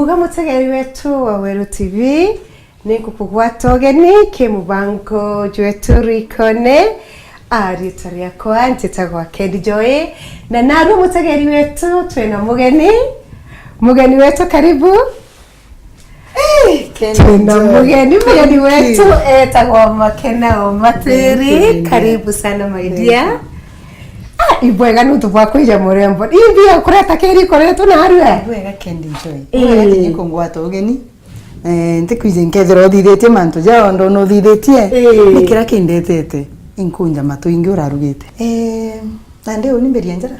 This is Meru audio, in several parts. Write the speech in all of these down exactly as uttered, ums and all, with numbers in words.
Gwe mutegeri wetu wa Weru T V, ni ngukugwata ugeni ki mubango jwetu Rikone. A, riitwa riakwa njitagwa Kendi Joy, na narua mutegeri wetu twina mugeni. Mugeni wetu, karibu. Twina mugeni, mugeni wetu etagwa Makena Omatiri. Karibu sana, my dear. Ah, ibwega nuntu bwa kwija murembo. Imbia kureta kiri koretu narua. Ibwega Kendi Joy. Ibwega kinyi kungwata ugeni. Eh, ntikwije nkethira uthithitie mantu jao ndona uthithitie. Ni kira kindetete. Inkunja matu ingi urarugite. Eh, nandi uni mberia njara.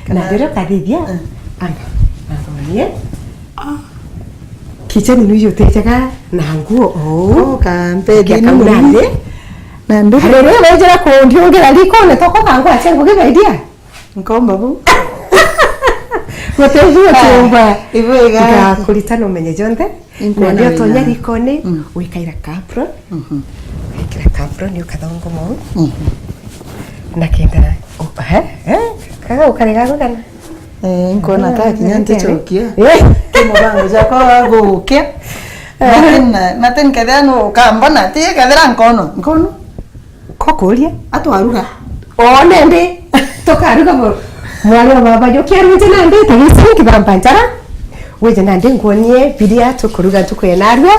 Na ndire ukathithia, anga, anga unie. Kicheni nuju utejega na nguo ou. Oka mpethi ni murimi. Na ndire. Riri wejera kundiungira rikone toko kangwa cia ngugi baidia. Nkomba bu. Gutejua kiumba. Ibwega. Ngakuritana umenye jonthe. Na ndio tonya rikone, wikaira ka apron. Wikira ka apron, ukathongo mau. Na kenda, eh, eh, kaga ukarega gukana. Eh, nkona ka kinya ntichokia. Eh. Ki mubango jakwa gukia. Martin, Martin kethira nu ukambona, ti kethira nkono. Nkono? Kokuria. Atwaruga. One ndi. Tukaruga mu-, mwari wa baba, jukia ruje nandi, ta gicini kibamba njara. Wije nandi nkuonie biria tukuruga ntuku ya narua.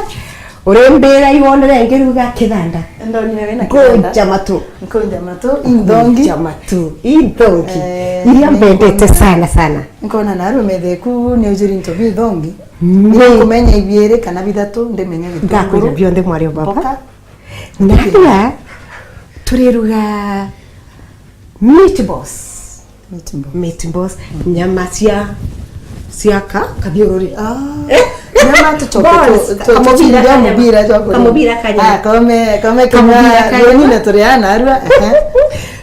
Urimbira iwonere ngiruga kithanda. Ndonire wina kithanda. Nkunja matu. Nkunja matu, inthongi. Nkunja matu, inthongi. Eh, iria mbendete sana sana. Nkona narua methe ku ni ujuri into bi thongi. Ni kumenya ibiere kana bithatu, ndimenya gitunguru. Ngakwira bionthe mwari wa baba. Mboka. Narua turiruga meatballs. Meatballs. Meatballs. Nyama cia, cia ka, kabiururi. Ah. Eh? Nyama tucoke tu, tu, kamubira ka nyama. Kamubira ka nyama. Ah, kome, kome kamubira ka nyama. Ni na turia narua.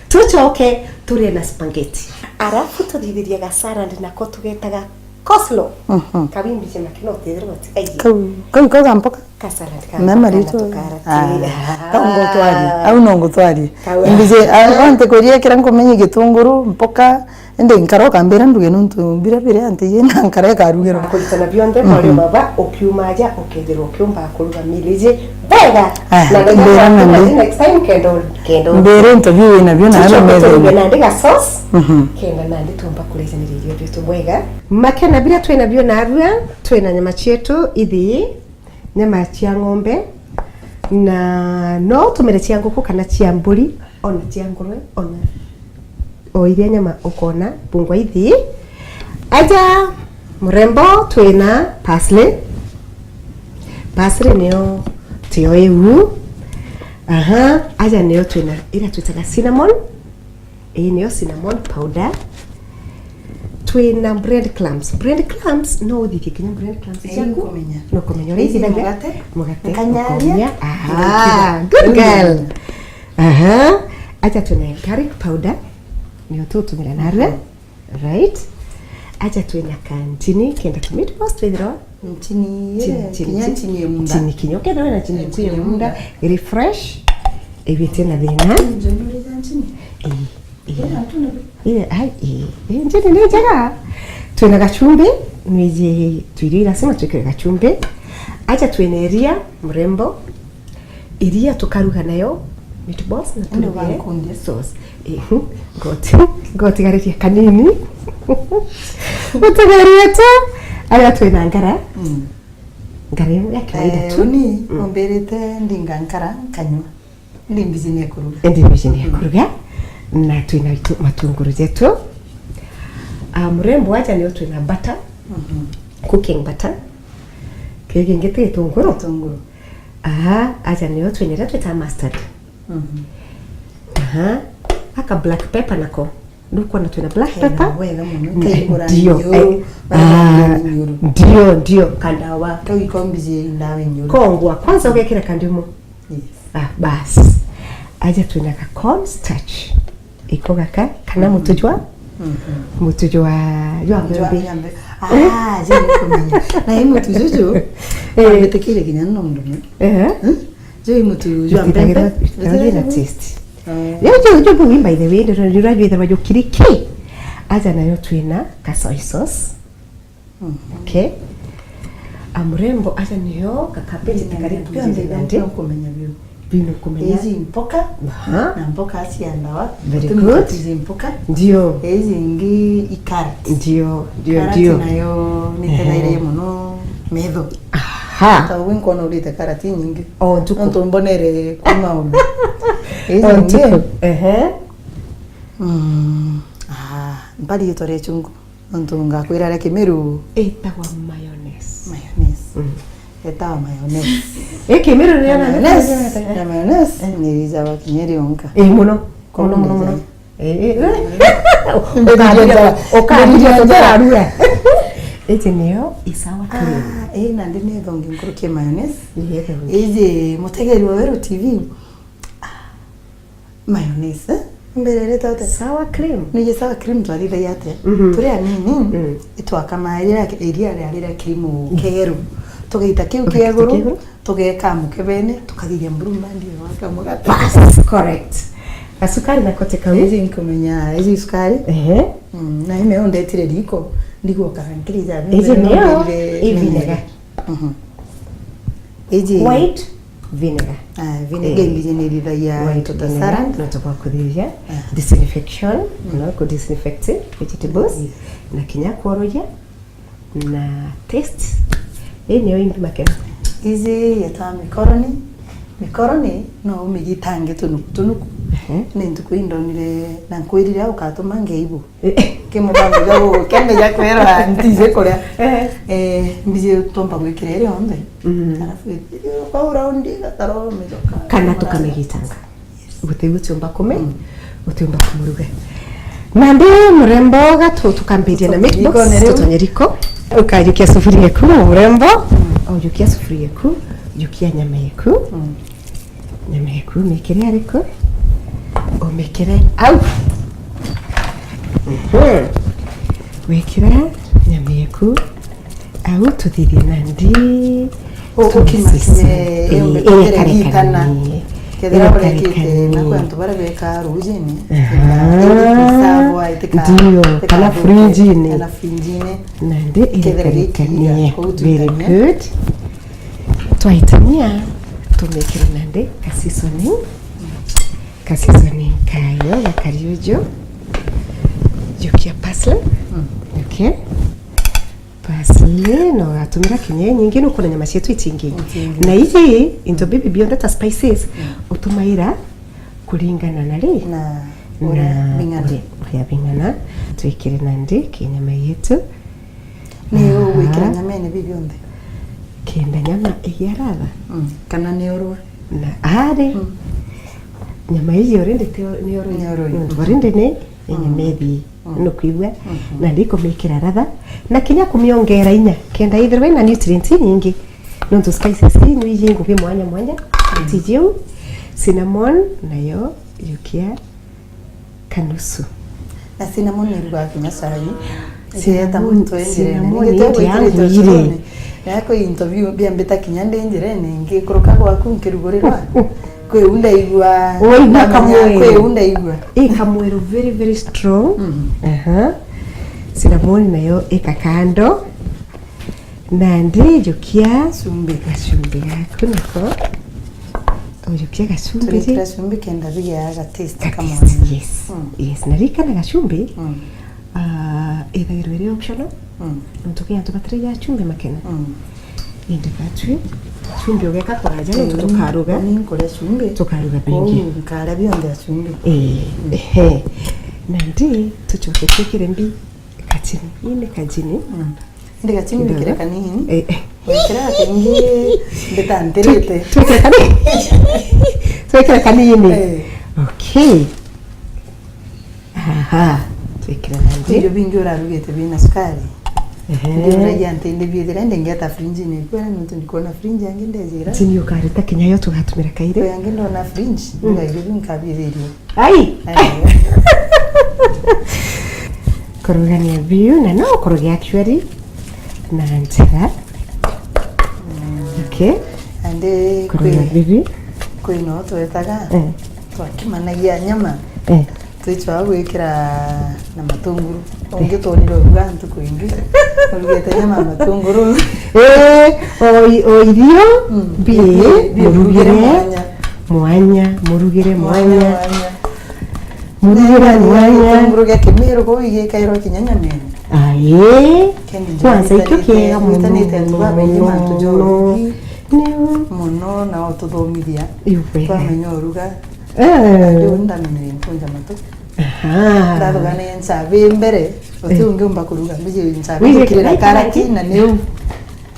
Tucoke turie na spaghetti. Arafu tuthithirie ga salad nako tugetaga coleslaw. Kabimbije makino utethirwa utikaije. Kau, kau, kau ga mboka. Ka salad ka mboka na tukarati. Ah, kau ngutwaria. Au no ngutwaria. Mbije, ah, ante kuria kira nkumenye gitunguru, mboka, ende nkara ukambira nduge nuntu bira bire ante ye na nkara ikarugirwa. Kuritana bionthe, mwari wa baba, ukiuma aja, ukethirwa ukiumba kuruga meal iji bwega. Ah, na mbira nandi. Next time, kendo, kendo. Mbira into biu wina bio na tucoke methene. Turuge nandi ga sauce, kenda nandi tumba kurijaniria irio bietu bwega. Makena biria twina bio narua, twina nyama cietu ithi, nyama cia ng'ombe, na no utumire cia nguku kana cia mburi, ona cia ngurwe, ona o iria nyama ukona bungwa ithi. Aja murembo, twina parsley. Parsley niyo tiyo iu. Aha, aja niyo twina iria twitaga cinnamon. Ii niyo cinnamon powder. Twina bread crumbs. Bread crumbs, no uthithie kinya bread crumbs ciaku. Ii, nkumenya. No kumenya uria ithithagia mugate. Mugate, nkanyaria, ukomia. Aha, good girl. Aha. Aja twina garlic powder. Niyo tutumira narua. Right? Aja twina ka nchini, kenda tu meatballs twithirwa. Nchini, kinya nchini ya munda. Nchini kinya. Ukethirwa wina nchini ya munda, iri fresh, ibitie na thina. Nchini ya munda. Ii, ii. Ii, ai, ii. Ii, nchini ni njega. Twina gachumbi, nwiji twirio lazima twikire gachumbi. Aja twina iria, mrembo. Iria tukaruga nayo meatballs na turuge sauce. Eh, hmm, ngoti, ngoti gariria kanini. Gutigaririe tu, aria twina ngara. Mm. Ngara ya kawaida tu. Eh, uni, mm, umbirite ndinga nkara, nkanyua. Ndi mbiji ni kuruga. Ndi mbiji ni kuruga. Na twina itu-, matunguru jetu. Ah, mrembo aja niyo twina butter. Mhm. Cooking butter. Kii kingi ti gitunguru. Gitunguru. Aha, aja niyo twina iria twitaga mustard. Mhm. Aha, aka black pepper nako. Nukwona twina black pepper? Wega muno. Ndio, eh, ah, ndio, ndio, kandawa. Kau iko mbiji ndawa inyuru. Kongwa, kwanza ugekira kandimu. Yes. Ah, bas. Aja twina ka corn starch. Iko gaka, kana mutu jwa? Mhm. Mutu jwa, jwa mbembe. Jwa mbembe. Ah, je, nikumenya. Na i mutu juju, eh, wambitikire kinya no ndumwe. Eh? Hmm? Je, i mutu jwa mbembe. Jwitagirwa, jwitagirwa na taste. Eh. Yo, jo, jo, bu, by the way, ndio, ndio, ndio, ndio, ndio, kiriki. Aja nayo twina ka soy sauce. Mhm. Okay. A mrembo, aja niyo, gakabeji, karibu, bionthe, bionthe nkumenya biu. Biu nukumenya. Iji mpoka, aha, na mpoka ciandawa. Very good. Iji mpoka. Ndio. Iji ingi i carrot. Ndio, ndio, ndio. Carrot nayo ni, ehe, tetheire mono metho. Aha. Ta ugu nkona urite carrot nyingi. O ntuku. Nontu mbonere kuma ume. Iji ingi. O ntuku. Ehe. Mm. Ah, mbari itwa ria chungu. Nontu ngakwira ria Kimiru. Itagwa mayonnaise. Mayonnaise. Mm. Etawa mayonnaise. I Kimiru ni na mayonnaise, na mayonnaise, eh, ni rijagwa kinya rionka. Ii, muno. Muno, muno, muno. Ii, ii. Ukaambia, ukaambia tutararua. Iji niyo i sour cream. Ah, ii, nandi ni thongi nkuruki mayonnaise. Ii, iji mutegeri wa Weru T V. Ah, mayonnaise, eh? Mbere iri tote. Sour cream. Nije sour cream twathithagia atia? Mhm. Turi anini, mm, itwakamaga iria, iria riari ria kirimu kegeru. Tugaita kiu kieguru, tugeka mukebene, tukagiria mburu mandi waka mugate. Bas, correct. Gasukari nako ti kau. Iji nkumenya, iji sukari. Ehe. Mm, na ime undetire riko, ndigwo karankirija. Iji niyo i vinegar. Mhm. Iji white vinegar. Ah, vinegar, eh, imbiji ni irithagia white into the vinegar, salad. Nontu bwa kuthithia, ah, disinfection, mm, no, ku disinfect vegetables, yes, na kinya kworogia na taste. Ii niyo imbi makena. Iji yetwa mikoroni. Mikoroni no umigitange tunuku tunuku. Ehe. Ni ntuku indonire na nkwirire ukatuma ngeibu. Ki mubango jwa gukemeja kwirwa ntiji kuria. Eh. Eh, mbiji twomba gwikira iri yonthe. Mm. Alafu, kwa round igataro mijoka. Kana tukamigitanga. Yes. Gutigutiumba kumi, mm, utiumba kumuruga. Nandi murembo gatu tukambiria na meat box, tutonye riko. Ukajukia sufuria yaku, murembo. Mm. Ujukia sufuria yaku, jukia nyama yaku. Mm. Nyama yaku umikire ariku? Umikire au. Mhm. Wikira nyama yaku au, tuthithie nandi. U-, ukima kime, ikarekanie. Kethira urekite na kwi antu baria bekaa rujini. Aha. Ndio, kana fridge-ini. Kana fridge-ini. Nandi ikarekanie. Very good. Twaitania, tumikire nandi ka seasoning. Ka seasoning kayo gakari uju. Jukia parsley. Mm. Okay. Parsley, no gatumira kinya inyingi, nukwona nyama cietu itingi. Itingi. Na iji into bibi bionthe ta spices, mm, utumaira kuringana na ri? Na uria bing'ana. Uria, uria bing'ana. Twikire nandi ki nyama yetu. Ni ugwikira nyamene bibi bionthe? Kenda nyama igia ladha. Mm. Kana ni orwa? Na ari. Mm. Nyama iji already ti o-, ni orwa. Ni orwa. Nontu already ni, ni nyama ithii. Mm. Nukwigua? Mhm. Na ndikumikira ladha. Na kinya kumiongera inya. Kenda ithirwa ina nutrients inyingi. Nontu spices ii ni iji ngugi mwanya mwanya. Mm. Ti jiu. Cinnamon nayo jukia kanusu. Na cinnamon ni irugaga kinya cai. Cinnamon, muntu e njirene. Cinnamon ni indi yangwire. Na kwi into biu biambita kinya ndi njirene, ngikuruka gwaku nkirugurirwa. Kwi u ndaigua. Waigua ndamenya kamweru. Kwi u ndaigua. I kamweru very, very strong. Mm. Aha. Cinnamon nayo ika kando. Nandi jukia gacumbi. Gacumbi gaku nako. Ujukia gacumbi. Turekira cumbi kenda bigia ga taste kamwe. Yes. Mm. Yes. Na ririkana gacumbi, mm, ah, ithagirwa iri optional. Mm. Nontu kwi antu batiragia cumbi makena. Mm. Indi batwi, cumbi ugeka kuraja, nontu tukaruga. Ni nkuria cumbi. Tukaruga bingi. Kou nkaria bionthe ya cumbi. Eh, mm, ehe. Nandi tucoke twikire mbi kachini. Ii ni kachini. Mm. Ndi gachini kidogo. Wikire kanini. Eh, eh. Wikire kaingi, mbitantirite. Twi-, twikire kanini. Twikire kanini. Eh. Okay. Aha. Twikire nandi. Irio bingi urarugite bina sukari. Ehe. Ndi uragia nti ndi biithire, ndi ngieta fridge-ini kwera, nontu ndikuona fridge yangi ndejira. Tini ukarita kinya yo tugatumira kairi. Kwi yangi ndona fridge, mm, nga irio biu nkabiithiria. Ai! Eh. Kurugania biu, na no ukurugia actually na njara. Mm. Okay. Andi kurugia kwi, bibi. Kwi no twetaga, eh, twakimanagia nyama. Eh. Twicwa gwikira na matunguru. Ungi twonire uruga ntuku ingi. Urugite nyama ya matunguru. Ii, o i-, o irio Mm. bi, Bi-, bi-, murugire murugire mwanya. Mwanya, murugire Mwanya, mwanya. mwanya. Murugire Nenda mwanya. Gitunguru gia kimiru kuu igikairwa kinya nyamene. Ai. Kendi Kwanza, ikio kiega muno, witanite antu babaingi muno, mantu ja muno. Urugi. Niu. Muno na ututhomithia. Iwe. Twamenya uruga. Eh. Riu ndamenyire nkunja matu. Aha. Ndathugane nchabi mbere, uti Eh. ungiumba kuruga mbiji nchabi Wige gukirira kiraikara karati ki? Na niu.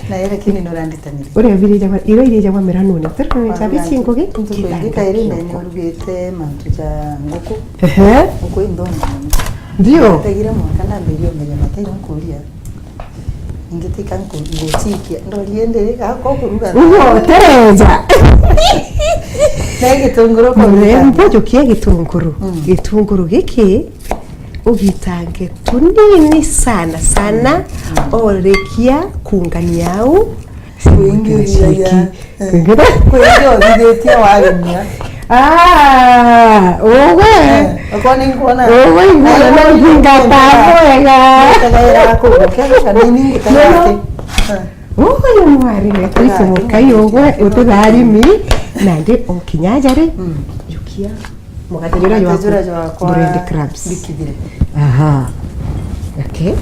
Na ira kini nuranditanire. Uria biri jagwa, ira iri jagwa miranuni. Tiri nchabi ci ngugi? Ntuku ingi kairi ndene urugite mantu ja nguku. Ehe. Nguku inthoni. Ndio. Tegire mwanka ndambirie umenya mataira nkuria. Ingi tika nku-, ngucikia. Ndorire ndiri, gako kuruga. Ugo, tereja. Na gitunguru kwa Murembo, jukia gitunguru. Mm. Gitunguru giki ugitange tunini sana sana, Mm. orikia kungania au. Kuingi Ciki. Uria ya. Eh. Kwingira. Kwingi uthithitie wagemia. Ah, ugwe. Eh, okorwo ni nkuona. Ugwe, ingwona no nthingata bwega. Nitagaira kuguke, kana ni ningitagate. No, no. Eh. Ugwe ni mwari wetu. Twicomokai ugwe, utitharimi. Nandi o kinya aja ri, Mm. jukia. Mugate jura jwa Mugate jura jwakwa bread crabs. Mbikithire. Aha. Okay.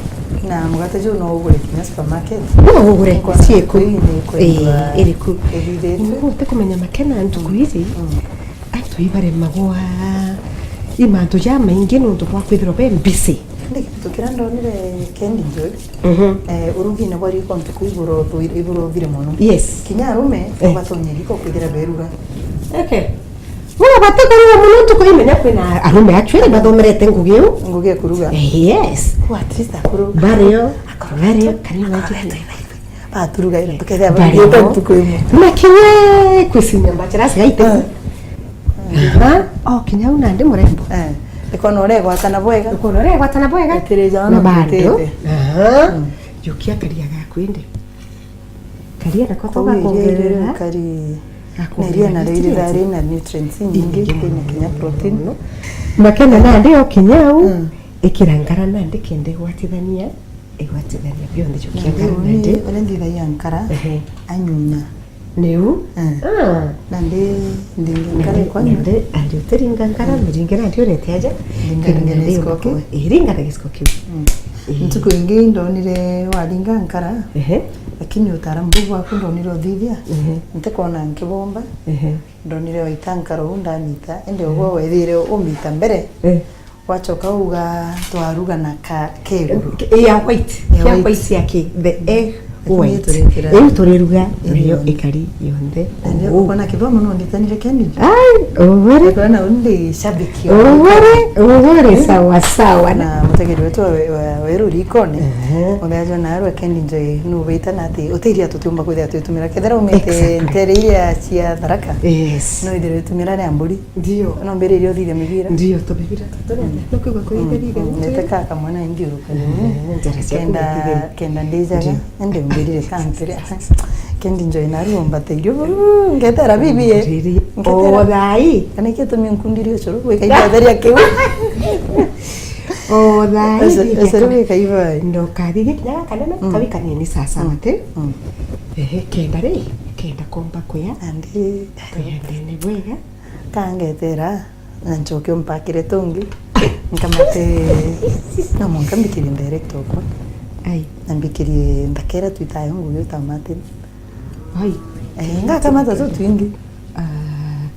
Na mugate juu no ugure kinya supermarket. No ugure, Nkwona ciiku? Kwii ni kwendwa Eh, iriku? Ithithitwe. Utikumenya Makena ntuku iji. Mm. Antu ibaremagwa i mantu jamaingi nontu bwa kwithirwa be busy. Ni kintu kiria ndonire Kendi Njui. Mhm. Eh, urugine bwa riko ntuku iburo thwire, iburo thire mono. Yes. Kinya arume Eh. batonya riko kwithira beruga. Okay. Muna bati kuruga mono ntuku imenya kwina arume actually bathomerete ngugi iu. Ngugi ya kuruga. Eh, yes. Kwa at least akuru. Bario, bario, karibu. Aturugaira tukethia Bario. Baruga ntuku imwe. Na kinya kwisinya mbachara sigaite. Eh. Aha. O kinya u nandi murembo. Eh. Ikona uria igwatana bwega. Ikona uria igwatana bwega. Atireja Na ona bando. Tutete. Aha. Mm. Jukia karia gaku indi. Karia nako Kou iria iria tugakongerera. Kari Gakongerera na iria iria nutrients. Rina nutrients nyingi, Nyingi kwina muno, kinya muno, protein. Muno. Makena nandi o kinya u, Mm. ikira nkara nandi kenda igwatithania, igwatithania bionthe jukia nkara nandi. Uria nthithagia nkara, Ehe. anyunya. Niu? Eh. Ah. Nandi ndingi nkara Nandi, ikwa nandi, andi utiringa nkara, Mm. miringira nandi urete aja. Ndinga, Kenda ndinga nandi na giciko kiu. Ii, ringa na giciko kiu. Mm. Ii. Ntuku ingi ndonire waringa nkara, Ehe. lakini utaaramu buu bwaku ndonire uthithia. Ehe. Ntikona nkibomba. Ehe. Ndonire waita nkara uu ndamita, indi ugwe wethire umita mbere. Eh. Wachoka uga twaruga na ka, keguru. Ke-, ya white. Ya Kia white. White ya ki, the egg Lakini white. Turigira Riu turiruga, iriyo riyo ikari yonthe. Ndio Uu. Kuna kithomo no nditanire Kendi. Ai, ugore. Kuna undi shabiki. Ugore, ugore, Eh? Sawa, sawa. Na mutegeri wetu wa, wa, wa Weru Rikone, Ehe. Ubeajo na arwa Kendi Njui, nu beita na ati, utiria tutiumba kwithira twitumira. Kethira umite Exactly. Ntere iria cia Tharaka. Yes. No ithire witumira ria mburi. Ndio. No mbiririe uthithia mibira. Ndio, tumibira tuturete. Mm. No kwigua Mm, kuithirire mm, utu. Nete ka kamwana indi uruka. Eh, njara ciaku Kenda, ndigiri. Kenda ndijaga, Ndio. Ende umbirire kampere. Kendi Njui naru umbate irio. Uu, ngetera bibi e. Riri. Ngetera. O thai. Kana ikitumi nkundirie ucuru, wika ibatheria kiu. O thai. Ese, ese riri wika ibai. Ndokathithia kinya kanene, Mm. kawi kanini sasa Mm. mate. Mm. Ehe, kenda ri, kenda komba kuya. Andi. Tuyendene bwega. Kangetera, na nchoke umpakire tungi. Nkamate, no mwanka mbikirie director okwa. Ai. Na mbikirie ndakera twitayo ngugi uta Martin. Ai. Eh, ngakamata tu twingi. Ah,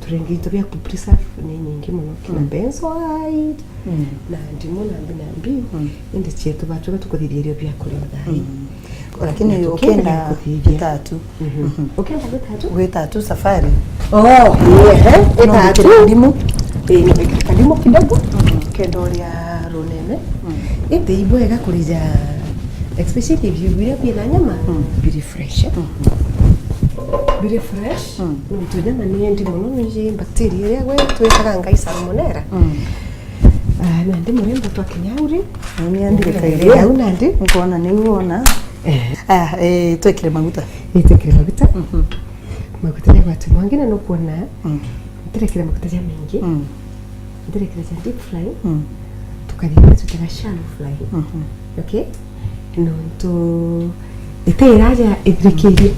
turengi into bia ku preserve ni nyingi muno. Kina Mm. benzoate, Mm. na ndimu, na mbi, na mbi. Mm. Indi cietu batuga tukuthithia irio bia kuria uthai. Mm. Lakini Na tukiendelea ukenda kuthithia. Itatu. Mhm. Mhm. Ukenda gwita tu? Gwita tu safari. Oh, yeah, eh, No, itatu. Ndimu. Eh, nimeweka kadimu kidogo. Mhm. Kenda uria runene. Mm. Indi ibwega kurija, especially biu biria bina nyama, Mm. biri fresh, eh? Mhm. Biri fresh. Mm. Nontu nyama ni endi muno, ni bacteria iria gwe twitaga ngai salmonella. Mm. Ah, nandi murembo twakinya uri. Nani andire kaire. Au nandi. Nkona ni wona. Eh. Ah, eh, twekire maguta. Itwekire maguta. Mhm. Maguta ya gwati mwangina nukwona. Mm. Ntirekire maguta ja maingi. Mm. Ndirekera cha deep fry, mm, tukathithia twitaga shallow fry. Mhm. Okay? Nontu itiraja ithirikirie,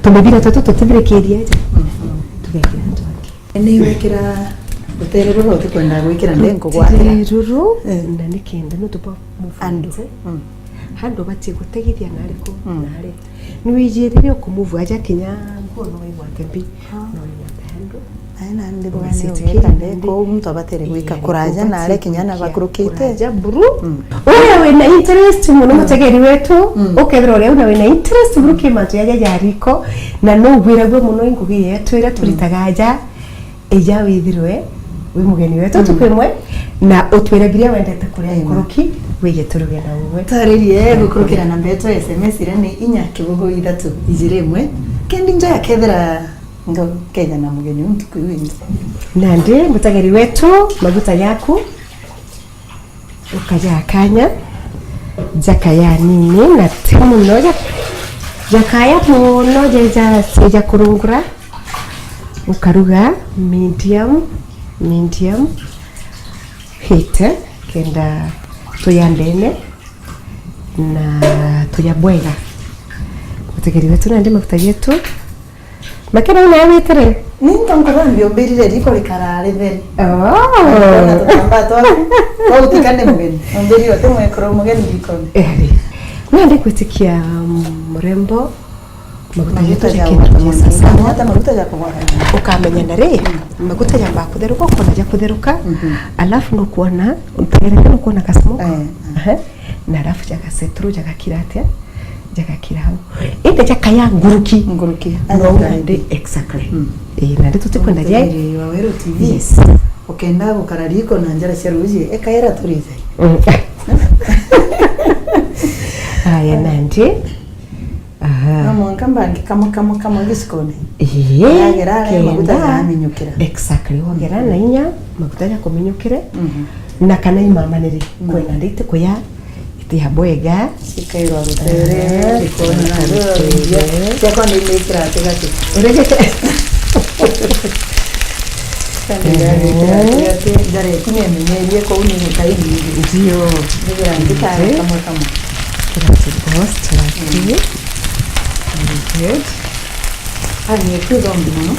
tumibira tutu tutithirikirie aja. Mhm. Tugekira twangi. Ni wekira rutere ruru utikwenda gwikira ndengo gwakira? Rutere ruru, eh, na nikenda nontu bwa andu. Mufunze. Mm. Handu ubatie gutegithia nariku, mm, nari. Niwijirire ukumuvu aja kinya nguo no igwate mbi, ah, no igwate handu. Ai, nandi bwani ugeta ndeko, muntu abatere gwika kuraja na are kinya na bakurukite. Kuraja buru. Mm. Uria wina interest muno, mm, mutegeri wetu, mm, ukethirwa uria una wina interest buru ki mantu jaja ja riko, na no ugwiragua muno i ngugi yetu iria turitaga aja, ija withirwe wi mugeni wetu, mm, tuku imwe, na utwire biria wendete kuria, mm, nkuruki, wije turuge na uwe. Taririe gukurukira namba yetu ya S M S iria ni inya kibugu ithatu ijiri imwe. Kendi nja akethira Ngo-, nkeja na mugeni uu ntuku iu ingi. Nandi, mutegeri wetu, maguta jaku, ukaja kanya, jakaya nini, na ti muno, ja-, jakaya muno, jeja, jeja kurungura, ukaruga medium, medium heat, kenda tuya ndene, na tuya bwega. Mutegeri wetu, nandi maguta jetu, Makena una witire? Ni ntonkorwa mbiumbirire riko rikara ritheri. Oh. Ona tutamba twa. Kwa utikane mugeni. Umbirire uti mwekuru mugeni rikoni. Eri. Nandi gwitikia murembo, maguta jetu ja kugwatania sawa. Hata maguta ja kugwatania. Ukamenya na ri, mm, maguta jamba kutheruka, ukona ja kutheruka, mhm, alafu nukwona, utegerete nukwona ka smoke. Eh, eh. Aha. Na alafu jagasettle, jagakira atia? Jagakira hau. Indi jakaya nguruki. Nguruki. No, aja nandi, exactly. Mm. Eh, nandi tutikwenda jai. Mutegeri wa Weru T V. Yes. Ukenda gukara riko na njara cia ruuji, ekaira turize. Mm. Aya, nandi. Aha. No mwanka mbangi kamwe, kamwe, kamwe gicikoni. Ii, yagera aria maguta kenda jaminyukira. Exactly, wagera na inya, maguta jakuminyukire. Mhm. Na kana imamaniri, mm, kwina nditi kuya, iti ya bwega. Ikairwa rutere, aha, ikona na rutere. Ciakwa ni ikira atigati. Uregete. Kandi ya ikira atigati, njara iku ni emenyerie kou ni gutaini. Ndio. Ndigira nditare kamwe kamwe. Kira tu boss, turaki. Mm. Very good. Kwani ni kwithombi muno.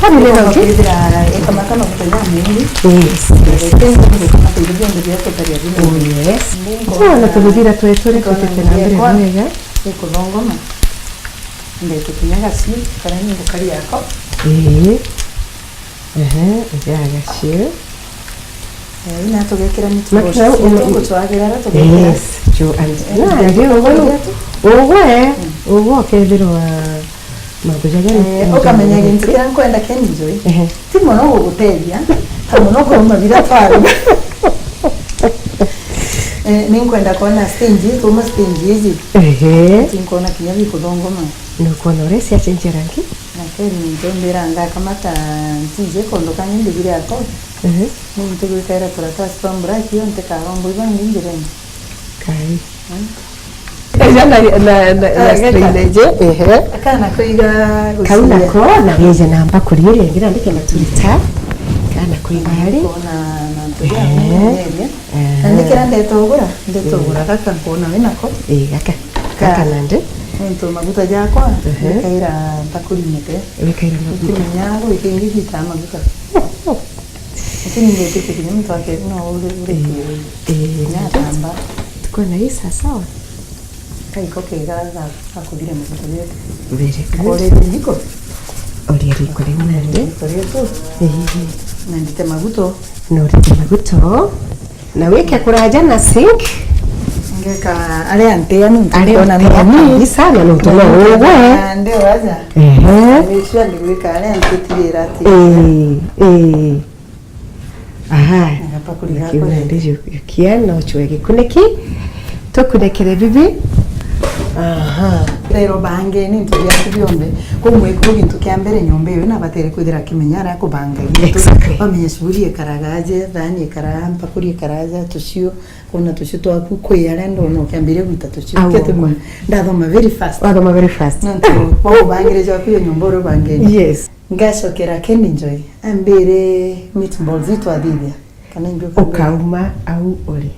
Kwani ni thombi? Kwithira ekamata maguta jamaingi. Yes, yes. Ekengi ni kamata indo bionthe bia kutaria bino. Oh, yes. Twana tuguthira tweture tutete na mbere bwega. Ni kuthongoma. Ndete kinya gaciu, kana ni ngukari yako. Ii. Ehe, ijaga ciu. Eh, ina tugekira ni tugucwagira ara tugekira. Yes, jo, and na ndio ugu, ugu, eh, ugu ukethirwa maundu jaja ni, eh, ukamenya gintu kiria nkwenda Kenjoy. Ehe. Ti muno gugutethia, ta muno kuruma biria twaruga. Eh, ni nkwenda kwona stage, tuma stage iji. Ehe. Ti nkwona kinya bikuthongoma. Nukwona uria ciacenjia rangi? Na Ken njombira ngakamata ntije kundu kangi ndigire ako. Ehe. Ni ntigwikaira turatasi twa black yo ntikarombo ibangi njirene. Kai. Mm. Eja na, na, na, na strain eje, ehe. Kana kuiga guciria. Kau nako, na geja na mbakuri iria ingi nandike maturita. Kana kuiga ari. Kona na nturia, ehe, ngeria. Ehe. Na nikira ndetogura, ndetogura gaka nkona we nako. Ii, gaka. Ka-, gaka nandi. Nontu maguta jakwa, ehe, nikaira mbakuri mete. Wikaira maguta. Ntimenya gwika ingi gita maguta. Lakini ngetikite kinya muntu ake no uri, uri. Ii, ii, natamba. Tuko na hii sawa sawa. Kaiko kega ga, ga kuthira maguta yetu. Very good. Kore riko. Oria riko riu nandi. Riko rietu. Ii. Na ndite maguto. Na urite maguto. Na wike kuraja na sink. Ngeka aria ntia nuntu aria ntia kabisa, na nuntu no ugwe. Ndio waja. Ehe. Ni sure ni gwika aria ntia tirira ati. Ii, ii. Aha. Ngapa kuriga. Kiuna ndijo kia na uchwe gikuniki. Tukunekere bibi. Aha. Rero bange ni ntu biaku bionthe. Kumwe ku gintu kia mbere nyomba iyo na batere kwithira kimenya ara kubanga gintu. Exactly. Bamenye ciburi ikaraga aje, thani ikaraga, mpakuri ikaraga, tucio. Kwona tucio twaku kwi aria ndona ukiambiria gwita tucio. Au, ke tu au. Ndathoma very fast. Wathoma very fast. Nontu, wa ubangire jwaku yo nyomba uri ubangire. Yes. Ngacokera Kenny Joy, ambire meatballs itwathithia. Kana imbi ukauma au uri.